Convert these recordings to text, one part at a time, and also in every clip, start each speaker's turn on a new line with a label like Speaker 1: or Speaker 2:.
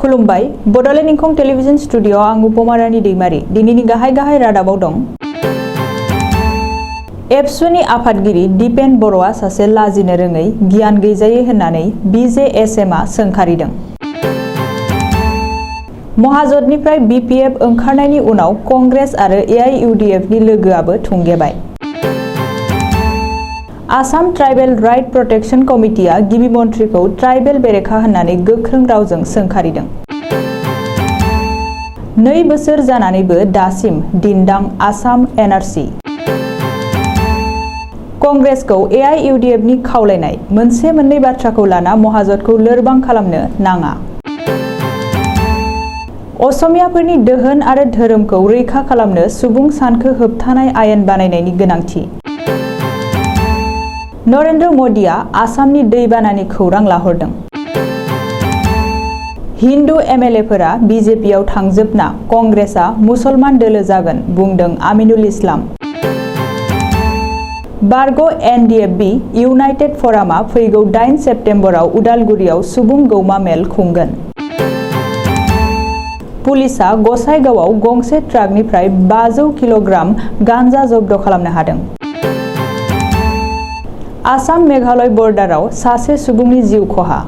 Speaker 1: खुलुमबाय Bodoland इंखं television studio आं उपमारानि दैमारि दिनैनि गाहाय रादाबाव दं। एबसुनि आफादगिरि दिपेन बर'आ सासे लाजिनो रोङै गियान गैजायै होननानै BJSMआ सोंखारिदों। महाजोतनिफ्राय BPF ओंखारनायनि उनाव कंग्रेस आरो AIUDFनि लोगोआबो थुंगेबाय। आसाम ट्राइबेल राइट प्रटेक्शन कमिटिया गिबि मन्थ्रिखौ ट्राइबेल बेरेखा होननानै गोख्रों रावजों सोंखारिदों। 2 बोसोर जानानैबो दासिम दिन्दां आसाम NRC। कंग्रेसखौ AIUDFनि खावलायनाय मोनसे मोननै बाथ्राखौ लाना महाजोतखौ लोरबां खालामनो नाङा। असमियाफोरनि दोहोन आरो धोरोमखौ रैखा खालामनो सुबुं सानखो होबथानाय आयेन बानायनायनि गोनांथि। नरेन्द्र मदिया आसामनि दैबानानि खौरां लाहरदों। हिन्दु MLAफोरा BJPआव थांजोबना कंग्रेसआ मुसलमान दोलो जागोन बुंदों आमिनुल इस्लाम। बारग' NDFB इउनाइटेड फरामा फैगौ 8 सेप्तेम्बराव उदालगुरियाव सुबुं गौमा मेल खुंगोन। पुलिसआ गसाइगावआव गंसे ट्राकनिफ्राय 500 किल'ग्राम गांजा जब्द खालामनो हादों। आसाम मेघालय बर्डाराव सासे सुबुंनि जिउ खहा।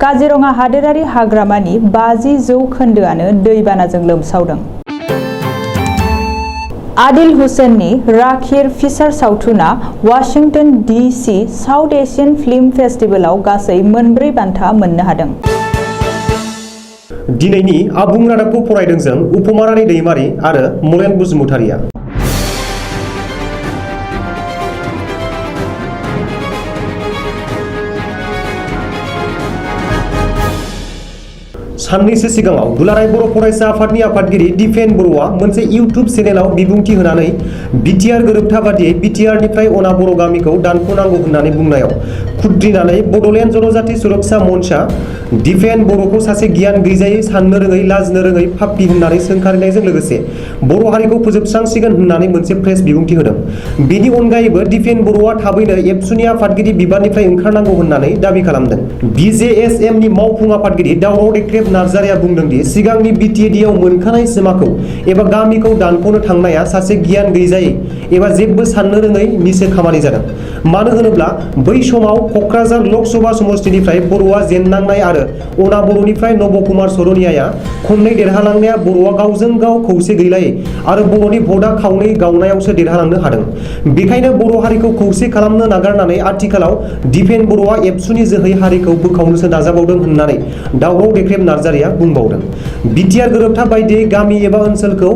Speaker 1: काजिरङा हादोरारि हाग्रामानि 50% दैबानाजों लोमसावदों। आदिल हुसैननि राखीर फिसार सावथुना Washington DC South Asian film फेस्टिभेलाव गासै 4 बान्था मोननो हादों।
Speaker 2: दिनैनि आबुं रादाबखौ फरायदों जों उपमारानि दैमारि आरो मलेन बसुमतारिया। साननैसो सिगाङाव दुलाराय बर' फरायसा आफादनि आफादगिरि दिपेन बर'आ मोनसे इउटुब चेनेलाव बिबुंथि होनानै बिटिआर गोरोबथा बादियै बिटिआरनिफ्राय अना बर' गामिखौ दानख'नांगौ होननानै बुंनायाव खुद्रिनानै बडलेण्ड जनजाति सुरक्षा मन्चआ दिपेन बर'खौ सासे गियान गैजायै साननो रोङै लाजिनो रोङै पापी होननानै सोंखारिनायजों लोगोसे बर' हारिखौ फोजोबस्रांसिगोन होननानै मोनसे प्रेस बिबुंथि होदों। बेनि अनगायैबो दिपेन बर'आ थाबैनो एबसुनि आफादगिरि बिबाननिफ्राय ओंखारनांगौ होननानै दाबि खालामदों। BJSMनि मावफुं आफादगिरि दावराव देख्रेब नार्जारिया बुंदों दि सिगांनि BTADआव मोनखानाय सिमाखौ एबा गामिखौ दानख'नो थांनाया सासे गियान गैजायै एबा जेबो साननो रोङै निसो खामानि जादों। मानो होनोब्ला बै समाव क'क्राझार लकसभा समष्टिनिफ्राय बर'आ जेननांनाय आरो अना बर'निफ्राय नब कुमार सरनियाया खननै देरहालांनाया बर'आ गावजों गाव खौसे गैलायै आरो बर'नि भटआ खावनै गावनायावसो देरहालांनो हादों। बेखायनो बर' हारिखौ खौसे खालामनो नागारनानै आथिखालाव दिपेन बर'आ एबसुनि जोहै हारिखौ बोखावनोसो नाजाबावदों होननानै दावराव देख्रेब नार्जारिया बुंबावदों। बिटिआर गोरोबथा बायदियै गामि एबा ओनसोलखौ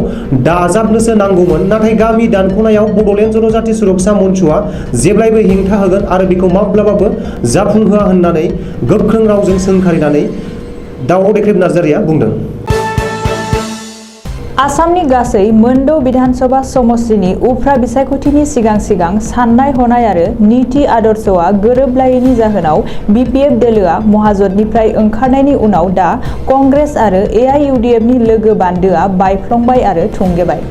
Speaker 2: दाजाबनोसो नांगौमोन, नाथाय गामि दानख'नायाव बडलेण्ड जनजाति सुरक्षा मन्चआ जेब्लायबो हेंथा होगोन आरो बेखौ माब्लाबाबो जाफुंहोआ होननानै गोख्रों रावजों सोंखारिनानै दावराव देख्रेब नार्जारिया बुंदों।
Speaker 1: आसामनि गासै 8 विधानसभा समष्टिनि उफ्रा बिसायख'थिनि सिगां साननाय हनाय आरो नीति आदर्शआ गोरोबलायैनि जाहोनाव BPF दोलोआ महाजोतनिफ्राय ओंखारनायनि उनाव दा कंग्रेस आरो AIUDFनि लोगो बान्दोआ बायफ्लंबाय आरो थुंगेबाय।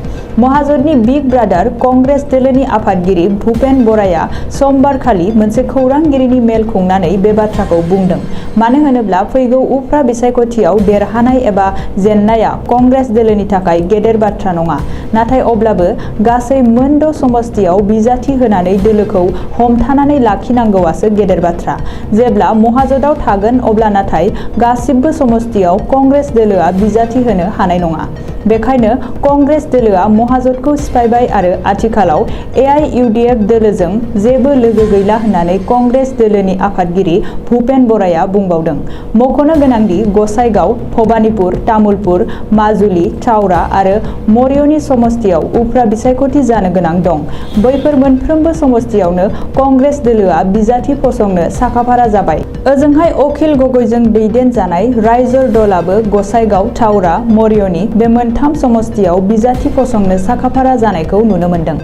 Speaker 1: महाजोतनि बिग ब्रादार कंग्रेस दोलोनि आफादगिरि भुपेन बराया समबारखालि मोनसे खौरांगिरिनि मेल खुंनानै बे बाथ्राखौ बुंदों। मानो होनोब्ला फैगौ उफ्रा बिसायख'थियाव देरहानाय एबा जेननाया कंग्रेस दोलोनि थाखाय गेदेर बाथ्रा नङा, नाथाय अब्लाबो गासै 8 समष्टियाव बिजाथि होनानै दोलोखौ हमथानानै लाखिनांगौआसो गेदेर बाथ्रा। जेब्ला महाजोतआव थागोन अब्ला नाथाय गासिबो समष्टियाव कंग्रेस दोलोआ बिजाथि होनो हानाय नङा। बेखायनो कंग्रेस दोलोआ महाजोतखौ सिफायबाय आरो आथिखालाव AIUDF दोलोजों जेबो लोगो गैला होननानै कंग्रेस दोलोनि आफादगिरि भुपेन बराया बुंबावदों। मख'नो गोनांदि गसाइगाव, भबानिपुर, तामुलपुर, माजुलि, चावरा आरो मरियनि समष्टियाव उफ्रा बिसायख'थि जानो गोनां दं। बैफोर मोनफ्रोमबो समष्टियावनो कंग्रेस दोलोआ बिजाथि फसंनो साखाफारा जाबाय। ओजोंहाय अखिल गगैजों दैदेनजानाय राइजर दलआबो गसाइगाव, चावरा, मरियनि बे मोनथाम समष्टियाव बिजाथि फसंनो साखाफारा जानायखौ नुनो मोनदों।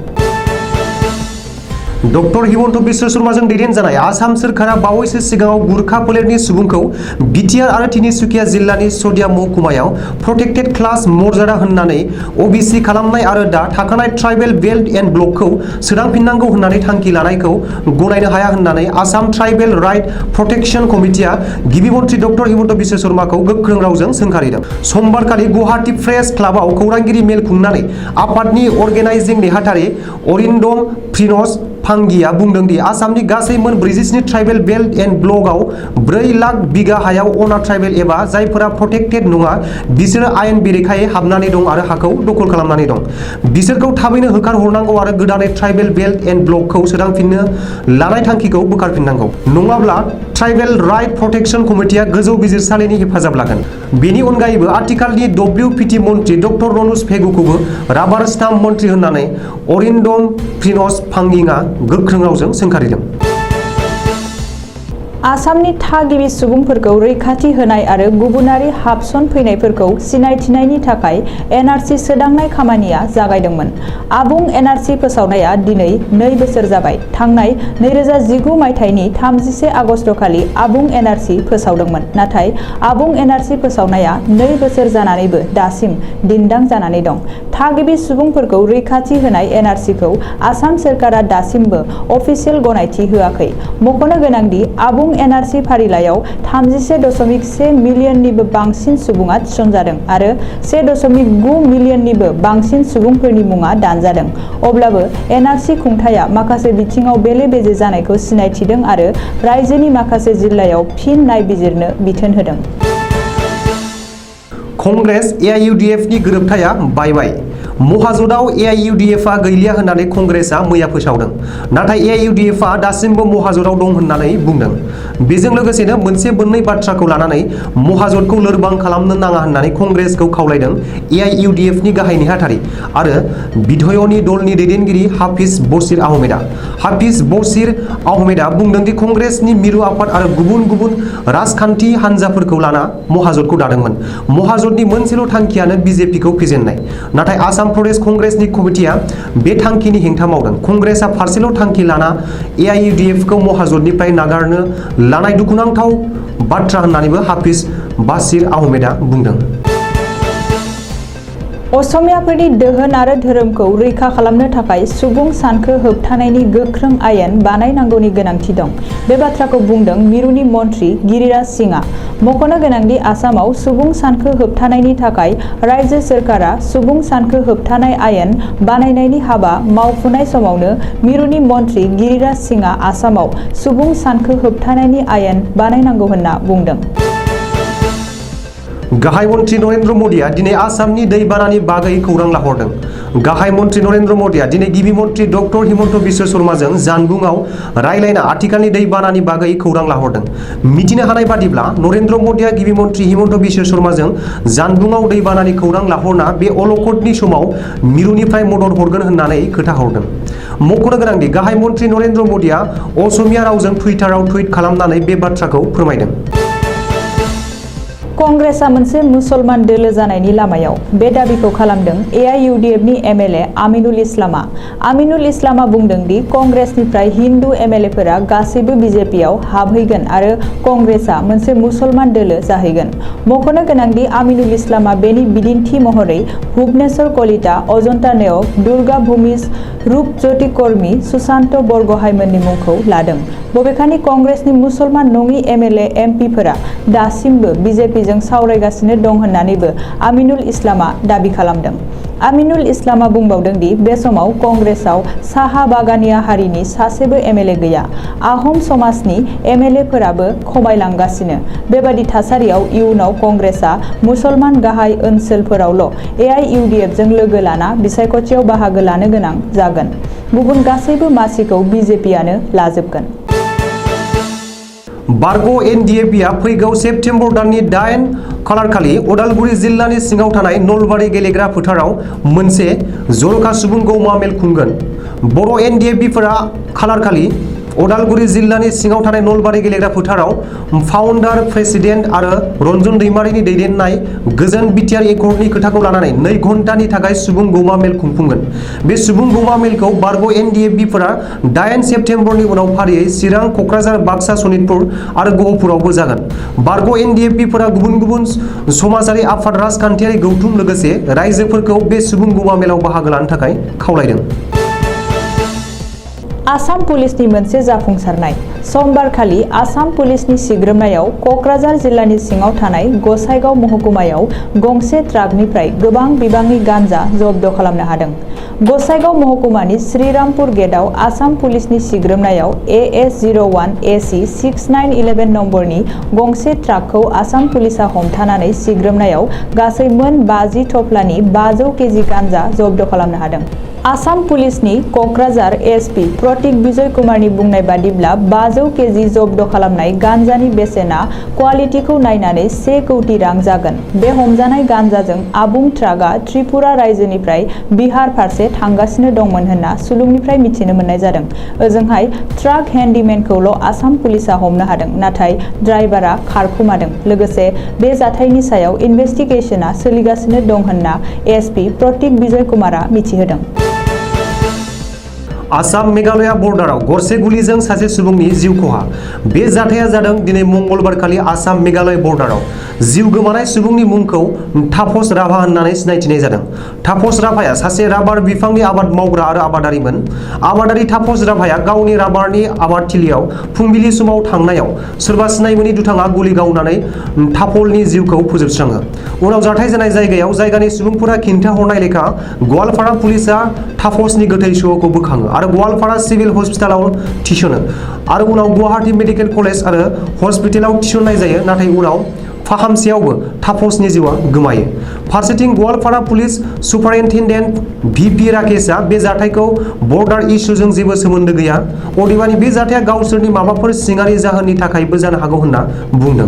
Speaker 2: डक्टर हिमन्त बिश्व शर्माजों दैदेनजानाय आसाम सोरखारा बावैसो सिगाङाव गुरखा फोलेरनि सुबुंखौ बिटिआर आरो तिनिसुकिया जिल्लानि सदिया महकुमायाव प्रोटेक्टेड क्लास मर्यादा होननानै ओबीसी खालामनाय आरो दा थाखानाय ट्राइबेल बेल्ट एन्ड ब्लकखौ सोदांफिननांगौ होननानै थांखि लानायखौ गनायनो हाया होननानै आसाम ट्राइबेल राइट प्रोटेक्शन कमिटिआ गिबि मन्थ्रि डक्टर हिमन्त बिश्व शर्माखौ गोख्रों रावजों सोंखारिदों। समबारखालि गुवाहाटी प्रेस क्लाबाव खौरांगिरि मेल खुंनानै आफादनि अर्गेनाइजिं नेहाथारि अरिन्दम प्रिन्स फांगिया बुंदों दि आसामनि गासै मोन 47 ट्राइबेल बेल्ट एन्ड ब्लकआव 4 लाख बिगा हायाव अना ट्राइबेल एबा जायफोरा प्रोटेक्टेड नङा बिसोरो आयेन बेरेखायै हाबनानै दं आरो हाखौ दखल खालामनानै दं। बिसोरखौ थाबैनो होखार हरनांगौ आरो गोदानै ट्राइबेल बेल्ट एन्ड ब्लकखौ सोदांफिननो लानाय थांखिखौ बोखारफिननांगौ। नङाब्ला ट्राइबेल राइट प्रोटेक्शन कमिटिआ गोजौ बिजिरसालिनि हेफाजाब लागोन। बेनि अनगायैबो आथिखालनि डब्लिउपिटि मन्थ्रि डक्टर रनज पेगुखौबो राबार स्टाम्प मन्थ्रि होननानै अरिन्दम प्रिन्स फांगिआ गोख्रों रावजों सोंखारिदों।
Speaker 1: आसामनि थागिबि सुबुंफोरखौ रैखाथि होनाय आरो गुबुनारि हाबसन फैनायफोरखौ सिनायथिनायनि थाखाय एनआरसि सोदांनाय खामानिया जागायदोंमोन। आबुं एनआरसि फोसावनाया दिनै 2 बोसोर जाबाय। थांनाय 2019 मायथाइनि 31 आगस्तखालि आबुं एनआरसि फोसावदोंमोन। नाथाय आबुं एनआरसि फोसावनाया 2 बोसोर जानानैबो दासिम दिन्दां जानानै दं। थागिबि सुबुंफोरखौ रैखाथि होनाय एनआरसिखौ आसाम सोरखारा दासिमबो अफिसियेल गनायथि होआखै। मख'नो गोनांदि आबुं एनआरसि फारिलाइयाव 31.1 मिलियननिबो बांसिन सुबुङा थिसनजादों आरो 1.9 मिलियननिबो बांसिन सुबुंफोरनि मुङा दानजादों। अब्लाबो एनआरसि खुंथाया माखासे बिथिङाव बेले-बेजे जानायखौ सिनायथिदों आरो रायजोनि माखासे जिल्लायाव फिन नायबिजिरनो बिथोन होदों।
Speaker 2: कंग्रेस एआइयुडिएफनि गोरोबथाया बायबाय। महाजोताव एआइयुडिएफआ गैलिया होननानै कंग्रेसआ मैया फोसावदों। नाथाय एआइयुडिएफआ दासिमबो महाजोताव दं होननानै बुंदों। बेजों लोगोसेनो मोननै बाथ्राखौ लानानै महाजोतखौ लोरबां खालामनो नाङा होननानै कंग्रेसखौ खावलायदों एआइयुडिएफनि गाहाय नेहाथारि आरो बिधयनि दलनि दैदेनगिरि हाफिज बशीर आहमेदा। हाफिज बशीर आहमेदा बुंदों दि कंग्रेसनि मिरु आफाद आरो गुबुन गुबुन राजखान्थि हान्जाफोरखौ लाना महाजोतखौ दादोंमोन। महाजोतनि मोनसेल' थांखियानो बिजेपिखौ फेजेननाय। नाथाय आसाम प्रदेश कंग्रेसनि कमिटिया बे थांखिनि हेंथा मावदों। कंग्रेसआ फारसेल' थांखि लाना एआइयुडिएफखौ महाजोतनिफ्राय नागारनो लानाय दुखुनांथाव बाथ्रा होननानैबो हाफिज बशीर आहमेदा बुंदों।
Speaker 1: असमियाफोरनि दोहोन आरो धोरोमखौ रैखा खालामनो थाखाय सुबुं सानखो होबथानायनि गोख्रों आयेन बानायनांगौनि गोनांथि दं। बे बाथ्राखौ बुंदों मिरुनि मन्थ्रि गिरिराज सिंआ। मख'नो गोनांदि आसामाव सुबुं सानखो होबथानायनि थाखाय रायजो सोरखारा सुबुं सानखो होबथानाय आयेन बानायनायनि हाबा मावफुनाय समावनो मिरुनि मन्थ्रि गिरिराज सिंआ आसामाव सुबुं सानखो होबथानायनि आयेन बानायनांगौ होनना बुंदों।
Speaker 2: गाहाय मन्थ्रि नरेन्द्र मदिया दिनै आसामनि दैबानानि बागै खौरां लाहरदों। गाहाय मन्थ्रि नरेन्द्र मदिया दिनै गिबि मन्थ्रि डक्टर हिमन्त बिश्व शर्माजों जानबुंआव रायलायना आथिखालनि दैबानानि बागै खौरां लाहरदों। मिथिनो हानाय बादिब्ला नरेन्द्र मदिया गिबि मन्थ्रि हिमन्त बिश्व शर्माजों जानबुंआव दैबानानि खौरां लाहरना बे अलखदनि समाव मिरुनिफ्राय मदद हरगोन होननानै खोथा हरदों। मख'नो गोनांदि गाहाय मन्थ्रि नरेन्द्र मदिया असमिया रावजों टुइटाराव टुइट खालामनानै बे बाथ्राखौ फोरमायदों।
Speaker 1: कंग्रेसआ मोनसे मुसलमान दोलो जानायनि लामायाव बे दाबिखौ खालामदों एआइयुडिएफनि एमएलए आमिनुल इस्लामा। आमिनुल इस्लामा बुंदों दि कंग्रेसनिफ्राय हिन्दु एमएलएफोरा गासैबो बिजेपिआव हाबहैगोन आरो कंग्रेसआ मोनसे मुसलमान दोलो जाहैगोन। मख'नो गोनांदि आमिनुल इस्लामा बेनि बिदिन्थि महरै भुबनेश्वर कलिता, अजन्ता नेওগ, दुर्गा भूमिज, रूपज्योति कर्मी, सुशांत बरगहाइमोननि मुंखौ लादों। बबेखानि कंग्रेसनि मुसलमान नङि एमएलए एमपिफोरा दासिमबो बिजेपिजों सावरायगासिनो दं होननानैबो आमिनुल इस्लामा दाबि खालामदों। आमिनुल इस्लामा बुंबावदों दि बे समाव कंग्रेसआव साहा बागानिया हारिनि सासेबो एमएलए गैया। आहम समाजनि एमएलएफोराबो खमायलांगासिनो। बेबादि थासारियाव इयुनाव कंग्रेसआ मुसलमान गाहाय ओनसोलफोरावल' एआइयुडिएफजों लोगो लाना बिसायख'थियाव बाहागो लानो गोनां जागोन। गुबुन गासैबो मासिखौ बिजेपिआनो लाजोबगोन।
Speaker 2: बारग' एनडिएफबिआ फैगौ सेप्तेम्बर दाननि 8 खालारखालि उदालगुरि जिल्लानि सिङाव थानाय नलबारि गेलेग्रा फोथाराव मोनसे जर'खा सुबुं गौमा मेल खुंगोन। बर' एनडिएफबिफोरा खालारखालि उदालगुरि जिल्लानि सिङाव थानाय नलबारि गेलेग्रा फोथाराव फाउन्डार प्रेसिडेन्ट आरो रन्जन दैमारिनि दैदेननाय गोजोन बिटिआर एकर्डनि खोथाखौ लानानै 2 घन्टानि थाखाय सुबुं गौमा मेल खुंफुंगोन। बे सुबुं गौमा मेलखौ बारग' एनडिएफबिफोरा 8 सेप्तेम्बरनि उनाव फारियै चिरां, क'क्राझार, बाक्सा, सनितपुर आरो गहपुरावबो जागोन। बारग' एनडिएफबिफोरा गुबुन गुबुन समाजारि आफाद, राजखान्थियारि गौथुम लोगोसे रायजोफोरखौ बे सुबुं गौमा मेलाव बाहागो लानो थाखाय खावलायदों।
Speaker 1: आसाम पुलिसनि मोनसे जाफुंसारनाय। समबारखालि आसाम पुलिसनि सिग्रोमनायाव क'क्राझार जिल्लानि सिङाव थानाय गसाइगाव महकुमायाव गंसे ट्राकनिफ्राय गोबां बिबांनि गान्जा जब्द खालामनो हादों। गसाइगाव महकुमानि श्रीरामपुर गेटआव आसाम पुलिसनि सिग्रोमनायाव AS01 AC 6911 नम्बरनि गंसे ट्राकखौ आसाम पुलिसआ हमथानानै सिग्रोमनायाव गासै मोन 50 थफ्लानि 500 केजि गान्जा जब्द खालामनो हादों। आसाम पुलिसनि क'क्राझार एसपि प्रतीक विजय कुमारनि बुंनाय बादिब्ला 500 केजि जब्द खालामनाय गान्जानि बेसेना क्वालिटिखौ नायनानै 1 कौटि रां जागोन। बे हमजानाय गान्जाजों आबुं ट्राकआ त्रिपुरा रायजोनिफ्राय बिहार फारसे थांगासिनो दंमोन होनना सुलुंनिफ्राय मिथिनो मोननाय जादों। ओजोंहाय ट्राक हेन्डीमेनखौल' आसाम पुलिसआ हमनो हादों, नाथाय ड्राइभारा खारखोमादों। लोगोसे बे जाथायनि सायाव इनभेस्टिगेशनआ सोलिगासिनो दं होनना एसपि प्रतीक विजय कुमारआ मिथिहोदों।
Speaker 2: आसाम मेघालया बर्डाराव गरसे गुलिजों सासे सुबुंनि जिउ खहा। बे जाथाया जादों दिनै मंगलबारखालि आसाम मेघालय बर्डाराव। जिउ गोमानाय सुबुंनि मुंखौ तापस राभा होननानै सिनायथिनाय जादों। तापस राभाया सासे राबार बिफांनि आबाद मावग्रा आरो आबादारिमोन। आबादारि तापस राभाया गावनि राबारनि आबादथिलियाव फुंबिलि समाव थांनायाव सोरबा सिनायमोनि दुथाङा गुलि गावनानै तापलनि जिउखौ फोजोबस्राङो। उनाव जाथाय जानाय जायगायाव जायगानि सुबुंफोरा खिन्थाहरनाय लेखा गवालपारा पुलिसआ तापसनि गोथै सह'खौ बोखाङो आरो गवालपारा सिभिल हस्पिटालाव थिसनो आरो उनाव गुवाहाटी मेडिकेल कलेज आरो हस्पिटालाव थिसननाय जायो, नाथाय उनाव फाहामसेयावबो तापसनि जिउआ गोमायो। फारसेथिं गवालपारा पुलिस सुपारिनटेन्डेन्ट VP राकेशआ बे जाथायखौ बर्डार इस्युजों जेबो सोमोन्दो गैया, अदेबानि बे जाथाया गावसोरनि माबाफोर सिङारि जाहोननि थाखायबो जानो हागौ होनना बुंदों।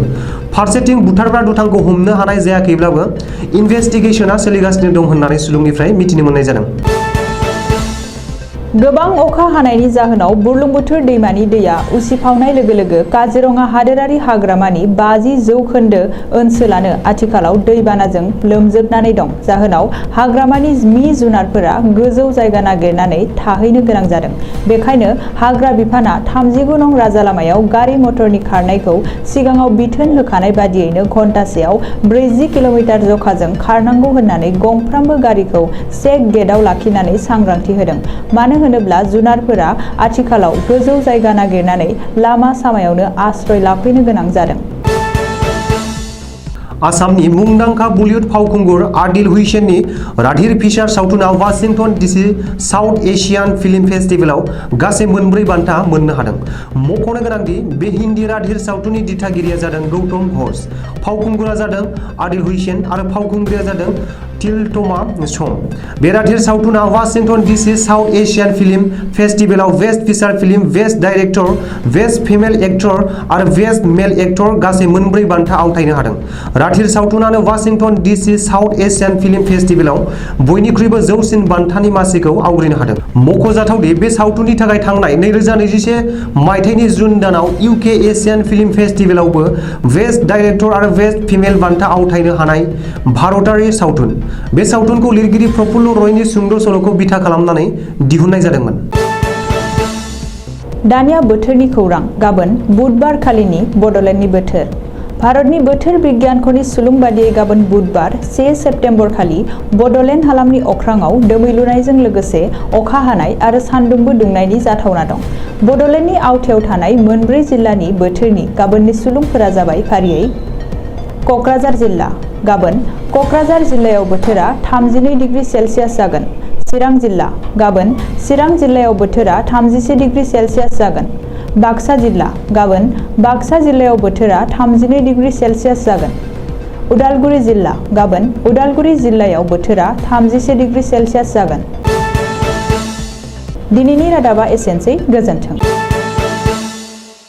Speaker 2: फारसेथिं बुथारग्रा दुथांखौ हमनो हानाय जायाखैब्लाबो इनभेस्टिगेशनआ सोलिगासिनो दं होननानै सुलुंनिफ्राय मिथिनो मोननाय जादों।
Speaker 1: गोबां अखा हानायनि जाहोनाव बुरलुंबुथुर दैमानि दैया उसिफावनाय लोगो लोगो काजिरङा हादोरारि हाग्रामानि 50% ओनसोलानो आथिखालाव दैबानाजों लोमजोबनानै दं। जाहोनाव हाग्रामानि जुनारफोरा गोजौ जायगा नागिरनानै थाहैनो गोनां जादों। बेखायनो हाग्रा बिफाना 39 नं राजालामायाव गारि मटरनि खारनायखौ सिगाङाव बिथोन होखानाय बादियैनो घन्टासेयाव 40 किल'मिटार जखाजों खारनांगौ होननानै गंफ्रामबो गारिखौ चेक गेटआव लाखिनानै सांग्रांथि होदों। मानो होनोब्ला जुनारफोरा आथिखालाव गोजौ जायगा नागिरनानै लामा सामायावनो आश्रय लाफैनो गोनां जादों।
Speaker 2: आसामनि मुंदांखा बलिउड फावखुंगुर आदिल हुसैननि राधेर फिसार सावथुना Washington DC South Asian film फेस्टिभेलाव गासै 4 बान्था मोननो हादों। मख'नो गोनांदि बे हिन्दी राधेर सावथुननि दिथागिरिया जादों गौतम घोष, फावखुंगुरा जादों आदिल हुसैन आरो फावखुंग्रिया जादों तिल'त्तमा सम। बे राधेर सावथुना Washington DC South Asian film फेस्टिभेलाव best feature film, best director, best female actor आरो बेस्ट मेल एक्टर गासै 4 बान्था आवथायनो हादों। राधेर सावथुनानो Washington DC South Asian film फेस्टिभेलाव बयनिख्रुइबो जौसिन बान्थानि मासिखौ आवग्रिनो हादों। मख'जाथावदि बे सावथुननि थाखाय थांनाय 2021 मायथाइनि जुन दानाव UK एशियान फिल्म फेस्टिभेलावबो बेस्ट डाइरेक्टर आरो बेस्ट फिमेल बान्था आवथायनो हानाय भारतारि सावथुन। बे सावथुनखौ लिरगिरि प्रफुल्ल रयनि सुंद' सल'खौ बिथा खालामनानै दिहुननाय जादोंमोन।
Speaker 1: दानिया बोथोरनि खौरां। गाबोन बुधबार खालिनि बड'लेण्डनि बोथोर। भारतनि बोथोर बिगियानख'नि सुलुं बादियै गाबोन बुधबार 1 सेप्तेम्बर खालि बड'लेण्ड हालामनि अख्राङाव दोमैलुनायजों लोगोसे अखा हानाय आरो सान्दुंबो दुंनायनि जाथावना दं। बड'लेण्डनि आवथायाव थानाय 4 जिल्लानि बोथोरनि गाबोननि सुलुंफोरा जाबाय फारियै क'क्राझार जिल्ला। गाबोन क'क्राझार जिल्लायाव बोथोरा 32 डिग्री सेल्सियास जागोन। चिरां जिल्ला। गाबोन चिरां जिल्लायाव बोथोरा 31 डिग्री सेल्सियास जागोन। बाक्सा जिल्ला। गाबोन बाक्सा जिल्लायाव बोथोरा 32 डिग्री सेल्सियास जागोन। उदालगुरि जिल्ला। गाबोन उदालगुरि जिल्लायाव बोथोरा 31 डिग्री सेल्सियास जागोन। दिनैनि रादाबा एसेनोसै। गोजोन्थों।